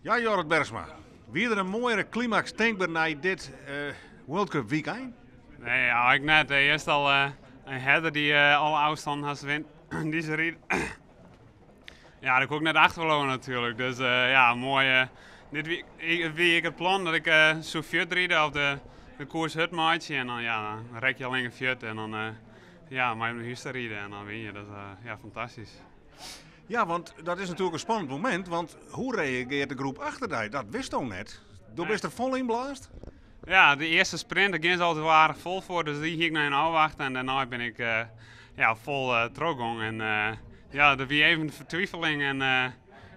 Ja, Jorrit Bergsma, wie der in moaiere klimaks tinkber nei dit World Cup wykein? Nee, eigentlik net. Earst al in herder dy't alle ôfstannen hast wint, dizze ride. Ja, dêr koe ik net achterbliuwe natuerlik. Dus ja, moai. Dit wie, it wie ek it plan dat ik soe fuort ride of de koers hurd meitsje en dan, ja, dan rekke je allinne fuort en dan, ja, mei nei hûs ta ride en dan winne je. Dat is, ja, fantastysk. Ja, want dat is natuerlik in spannend momint, want hoe reagearret de groep achter dy? Dat witsto net. Do bist der fol yn blaasd? Ja, de earste sprint, dêr gean se altyd wol aardich fol foar, dus dy hie ik noch even ôfwachte en dêrnei bin ik, ja, fol trochgong. En ja, der wie even fertwiveling en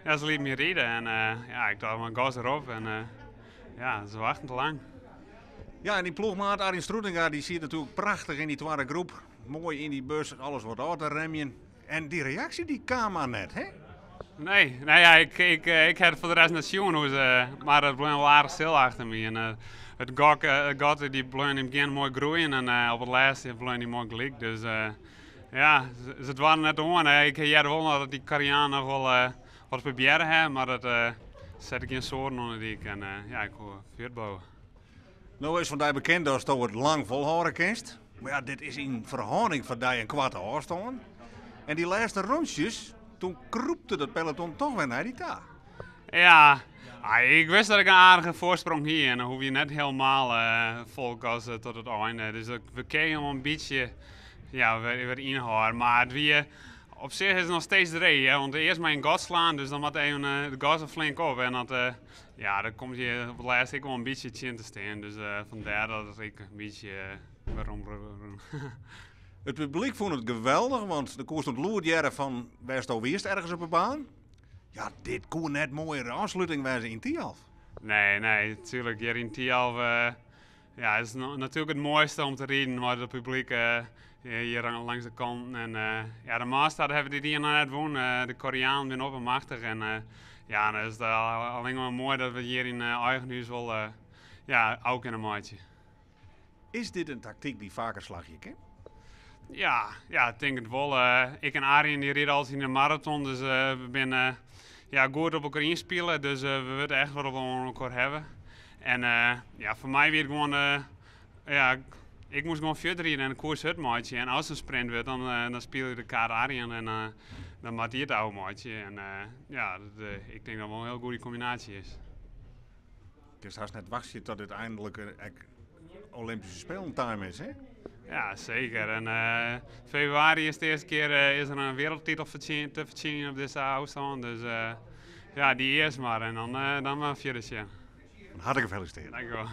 ja, se lieten my ride en ja, ik tocht, mar gas derop en ja, se wachten te lang. Ja, en dyn ploechmaat Arjen Stroetinga, dy siet natuerlik prachtich yn dy twadde groep. Moai yn dy bus, alles wat ôf te remjen. En dy reaksje dy kaam mar net, hè? Nee, nee ja, ik ha it foar de rest net sjoen hoe se, mar it bleau wol aardich stil achter my. En it gok, it gat dy bleau yn it begjin moai groeien en op it lêste bleau dy moai gelyk. Dus ja, se doarden net oan. Ik hearde wol noch dat dy Koreaan noch wol wat probearre ha, mar dat sette gjin spoaren oan de dyk en ja, ik koe fuort bliuwe. No is fan dy bekend datsto it lang folhâlde kinst. Mar ja, dit is yn ferhâlding foar dy in koarte ôfstân. En dy lêste rûntsjes, toen krûpte dat peloton toch wer nei dy ta. Ja, ik wist dat ik in aardige foarsprong hie en dan hoech je net hielendal fol gas tot it ein. Dus we kinne him in bytsje, ja, wer ynhâlde. Mar it wie, op sich is it noch steeds dreech, hè, want earst mei in gat slaan, dus dan moat even de gas er flink op. En dat, ja, dat komt je op it lêst ek wol in bytsje tsjin te stean. Dus fandêr dat ik in bytsje werom. It publyk fûn it geweldich, want do koest it lûd hearre fan wêr'tsto wiest ergens op 'e baan. Ja, dit koe net moaiere ôfsluting wêze yn Thialf. Nee, nee, tuerlik. Hjir yn Thialf, ja, is natuerlik it moaiste om te riden mei it publyk hjir langs de kanten. En ja, de mass start hawwe dit jier noch net wûn. De Koreanen binne oppermachtich en ja, dan is it allinne mar moai dat we hjir yn eigen hûs wol, ja, ôf kinne meitsje. Is dit in taktyk dy't faker slagje kin? Ja, ja, ik tink it wol. Ik en Arjen dy ride altyd yn de maraton, dus we binne, ja, goed op elkoar ynspile. Dus we witte echt wat we oan elkoar hawwe. En ja, foar my wie it gewoan, ja, ik moast gewoan fuort ride en de koers hurd meitsje. En as it in sprint wurdt, dan spylje ik de kaart Arjen en dan moat hy it ôfmeitsje. En ja, dat, ik tink dat wol in hiel goede kombinaasje is. Kinst hast net wachtsje tot dit eindelijk ek Olympyske Spelen time is, hè? Ja, seker. En februari is de earste kear is der in wereldtitel te fertsjinjen op dizze ôfstân. Dus ja, dy earst mar en dan mar fierder sjen. Hartlik gefeliciteerd. Dankjewol.